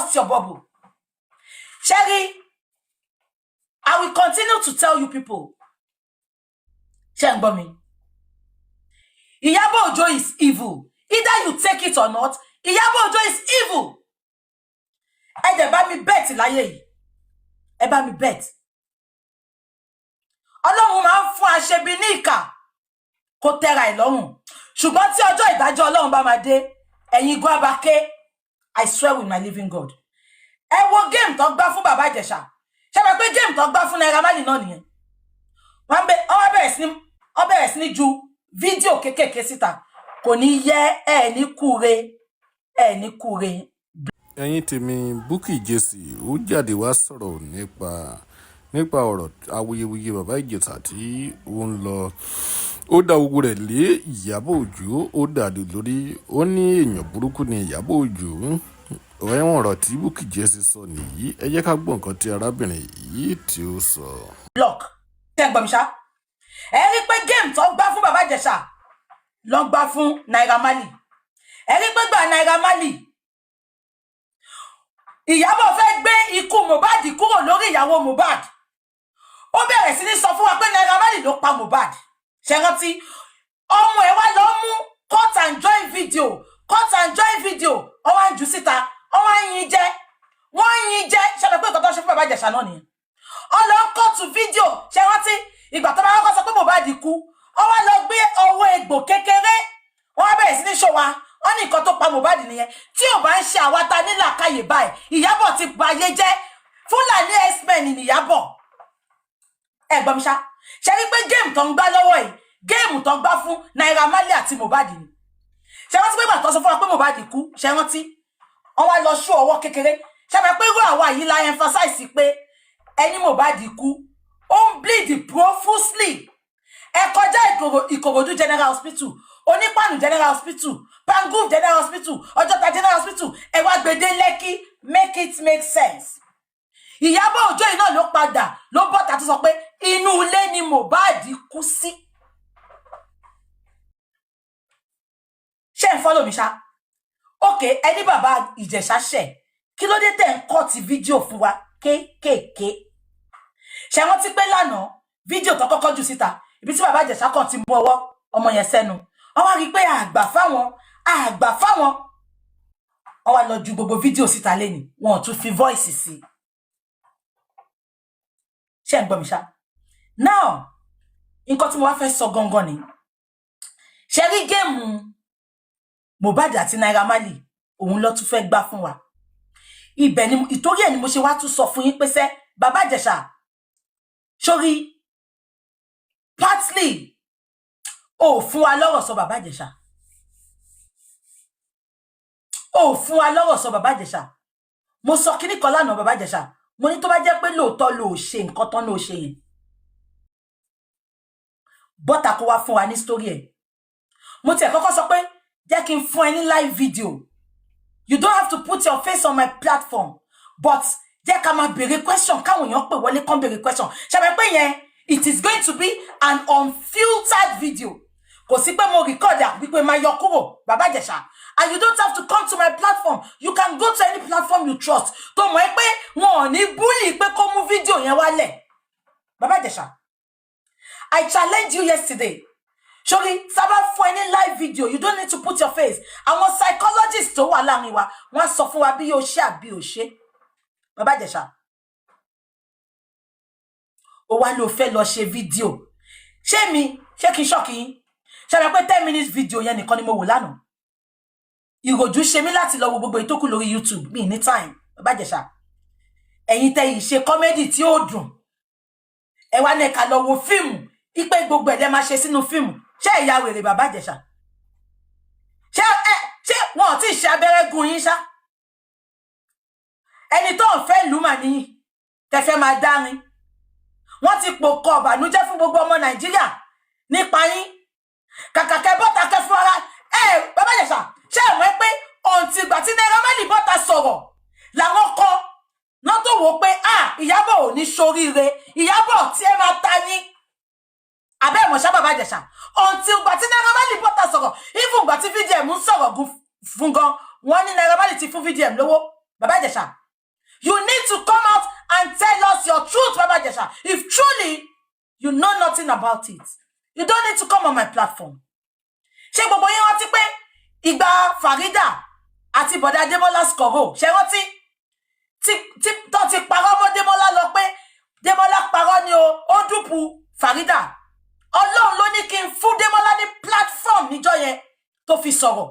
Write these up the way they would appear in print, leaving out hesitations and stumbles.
Burst your bubble. Sherry, I will continue to tell you people. Ṣé ń gbọ́ mi? Ìyábọ̀ Òjó is evil. Either you take it or not, Ìyábọ̀ Òjó is evil. Ẹ dẹ̀ bá mi bet láyé yìí, ẹ bá mi bet. Ọlọ́run máa ń fún aṣebi ní ìkà kó tẹ́ra ẹ̀ lọ́rùn, ṣùgbọ́n tí ọjọ́ ìdájọ́ Ọlọ́run bá máa dé, ẹ̀yin igun abake. I swear with my living God. Ẹ wo game tó gbá fún Bàbá Ìjẹ̀ṣà. Ṣe mọ̀ pé game tó gbá fún Naira Marley náà nìyẹn? Wọ́n bẹ̀rẹ̀ sí ní ju fídíò kéékèèké síta. Kò ní yẹ ẹ ní kúre, ẹ ní kúre. Ẹ̀yin tèmi, Bukky Jesse ó jáde wá sọ̀rọ̀ nípa ọ̀rọ̀ awuyewuye Bàbá Ìjẹ̀ṣà tí ó ń lọ. Ó dá gbogbo rẹ̀ lé Ìyábọ̀ Òjó, ó dà lé lórí. Ó ní èèyàn burúkú ni Ìyábọ̀ Òjó. Ẹ̀wọ̀n ọ̀rọ̀ tí Bukky Jesse sọ nìyí. Ẹ jẹ́ ká gbọ́ nǹkan tí arábìnrin yìí tí ó sọ. Block. Tẹ́ ń gbọ́ mi ṣá? Ẹ rí pé game tó gbá fún Bàbá Ìjẹ̀ṣà ló gbá fún Naira Marley. Ẹ rí pé gbà Naira Marley, Ìyábọ̀ fẹ́ gbé ikú Mohbad kúrò lórí ìyàwó Mohbad. Ó bẹ̀rẹ̀ sí ní sọ fún wa pé Naira Marley ló pa Mohbad. Ṣe rántí? Ọmọ ẹ̀ wá lọ mú cut and join video, cut and join video. Wọ́n wá ń jù síta, wọ́n wá ń yin jẹ, wọ́n ń yin jẹ. Ṣe pé nǹkan tó ṣe fún Bàbá Ìjẹ̀ṣà náà nìyẹn? Ó lọ ń cut video. Ṣe rántí ìgbà tó bá kọ́kọ́ sọ pé Mohbad kú? Ó wá lọ gbé ọwọ́ egbò kékeré, wọ́n wá bẹ̀rẹ̀ sí ní ṣọ́ wa. Wọ́n ní nǹkan tó pa Mohbad nìyẹn. Tí ò bá ń ṣe àwa ta nílàkàyè báyìí, Ìyábọ̀ ti ba ayé jẹ́. Fúlàní herdsmen ní Ìyábọ̀. Ẹ gbọ́ mi ṣá? Ṣe rí pé game tó ń gbá lọ́wọ́ yìí, game tó ń gbá fún Naira Marley àti Mohbad ni? Ṣe rántí pé ìgbà tó sọ fún wa pé Mohbad kú, ṣe rántí, wọ́n wá lọ ṣú ọwọ́ kékeré? Ṣe mọ̀ pé irú àwa yìí la emphasize pé ẹni Mohbad kú, ó ń bleed profusely. Ẹ kọjá Ìkòròdú General Hospital, Onípànù General Hospital, Panguf General Hospital, Ọjọ́ta General Hospital, ẹ wá gbèdé Lẹ́kí. Make it make sense. Ìyábọ̀ Òjó yìí náà ló padà ló bọ́ta tó sọ pé inú ilé ni Mohbad kú sí. Ṣé ń follow mi ṣá? Ok, ẹni Bàbá Ìjẹ̀ṣà ṣẹ̀, kí ló dé tẹ̀ ń cut fídíò fún wa kéékèèké? Ṣe rántí pé lánàá, fídíò tó kọ́kọ́ jù síta, ibi tí Bàbá Ìjẹ̀ṣà kàn ti mú ọwọ́ ọmọ yẹn sẹ́nu, wọ́n wá rí i pé àgbà fáwọn, àgbà fáwọn, wọ́n wá lọ ju gbogbo fídíò síta lẹ́nìí, wọn ò tún fi voice sí. Ṣé ń gbọ́ mi ṣá? Now, nǹkan tí mo wá fẹ́ sọ gangan ni, ṣe rí game Mohbad àti Naira Marley, òun ló tún fẹ́ gbá fún wa. Ibẹ̀ ni ìtorí ẹ̀ ni mo ṣe wá tún sọ fún yín pé sẹ́ Bàbá Ìjẹ̀ṣà sórí partly ò fún wa lọ́rọ̀ sọ. Bàbá Ìjẹ̀ṣà ò fún wa lọ́rọ̀ sọ. Bàbá Ìjẹ̀ṣà, mo sọ kíní kan lánàá. Bàbá Ìjẹ̀ṣà, mo ní tó bá jẹ́ pé lóòótọ́ ló ṣe nǹkan tán ló ṣe yẹn, bọ́tà kó wá fún wa ní story ẹ̀. Mo tiẹ̀ kọ́kọ́ sọ pé jẹ́ kí n fún ẹ ní live video. You don't have to put your face on my platform, but jẹ́ ká máa béèrè question, káwọn èèyàn pè wọlé kán béèrè question. Ṣàbẹ̀ pé yẹn, it is going to be an unfiltered video. Kò sí pé mo record à wípé máa yọ kúrò. Bàbá Ìjẹ̀ṣà, and you don't have to come to my platform. You can go to any platform you trust, tó mọ̀ ẹ́ pé wọn ò ní bully pé kó mú fídíò yẹn wálẹ̀. Bàbá Ìjẹ̀ṣà, I challenge you yesterday. Sori sábà fún ẹ ní live video, you don't need to put your face. Àwọn psychologist tó wà láàrin wa, wọ́n á sọ fún wa bí yóò ṣe àbí ò ṣe. Bàbá Ìjẹ̀ṣà, ó wá ló fẹ́ lọ ṣe fídíò. Ṣé mi ṣé kí n shock yín? Ṣe mọ̀ pé 10 minutes video yẹn nìkan ni mo wò lánàá? Ìròjú ṣe mí láti lọ wo gbogbo ìtókù lórí YouTube mi ní time. Bàbá Ìjẹ̀ṣà, ẹ̀yin tẹ́ yìí ṣe comedy tí ó dùn, ẹ wá ní ẹ̀ka lọ wo fíìmù ipe gbogbo ẹ̀ lẹ́ máa ṣe sínú fíìmù. Ṣé ìyá wèrè, Bàbá Ìjẹ̀ṣà? Ṣé ẹ ṣé wọn ò tí ì ṣe abẹ́rẹ́ gun yín ṣá? Ẹni tó ń fẹ́ ìlú mà níyì tẹ fẹ́ máa dárin. Wọ́n ti pòkọ ọ̀bànújẹ́ fún gbogbo ọmọ Nàìjíríà nípa yín. Kàkà kẹ bọ́ta kẹ fún ara ẹ. Bàbá Ìjẹ̀ṣà, ṣé ẹ mọ̀ pé ọ̀ǹtì ìgbà tí Naira Marley bọ́ta sọ̀rọ̀ làwọn kan náà tó wò ó pé, ah, Ìyábọ̀ ò ní ṣoríire, Ìyábọ̀ tí ẹ máa ta ní abẹ́ ìmọ̀ṣá? Bàbá Ìjẹ̀ṣà, ọ̀ǹtì ìgbà tí Naira Marley bọ́ta sọ̀rọ̀, even ìgbà tí VDM ń sọ̀rọ̀ fún gan, wọ́n ní Naira Marley ti fún VDM lówó. Bàbá Ìjẹ̀ṣà. You need to come out and tell us your truth, Baba Ijesha. If truly you know nothing about it, you don't need to come on my platform. Ṣé gbogbo yín rántí pé ìgbà Farida àti bọ̀dá Démọ́lá skọ̀rọ̀, ṣe rántí tí tó ti parọ́ mọ́ Démọ́lá lọ pé Démọ́lá parọ́ ni o, ó dupe Farida? Ọlọ́run ló ní kí n fún Démọ́lá ní platform níjọ́ yẹn tó fi sọ̀rọ̀,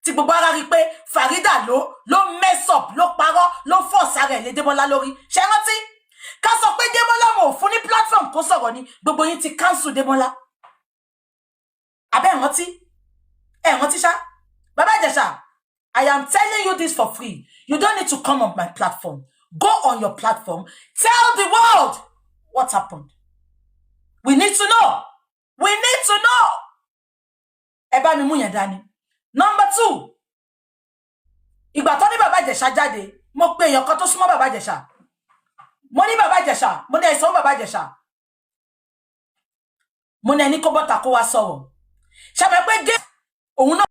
tí gbogbo ara rí i pé Farida ló mess up, ló parọ́, ló force ara ẹ̀ lé Démọ́lá lórí. Ṣe rántí? Ká sọ pé Démọ́lá mo ò fún ní platform kó sọ̀rọ̀ ni, gbogbo yín ti cancel Démọ́lá. Abẹ́ rántí? Ẹ rántí ṣá? Bàbá Ìjẹ̀ṣà, I am telling you this for free. You don't need to come on my platform. Go on your platform, tell the world what happened. We need to know. We need to know. Ẹ bá mi mú yẹn dání. Number two, ìgbà tó ní Bàbá Ìjẹ̀ṣà jáde, mo pe èèyàn kan tó súnmọ́ Bàbá Ìjẹ̀ṣà. Mo ní Bàbá Ìjẹ̀ṣà, mo ní ẹ̀sán Bàbá Ìjẹ̀ṣà, mo ní ẹni kó bọ́ta kó wá sọ̀rọ̀. Ṣàbẹ̀ pé gé òun náà.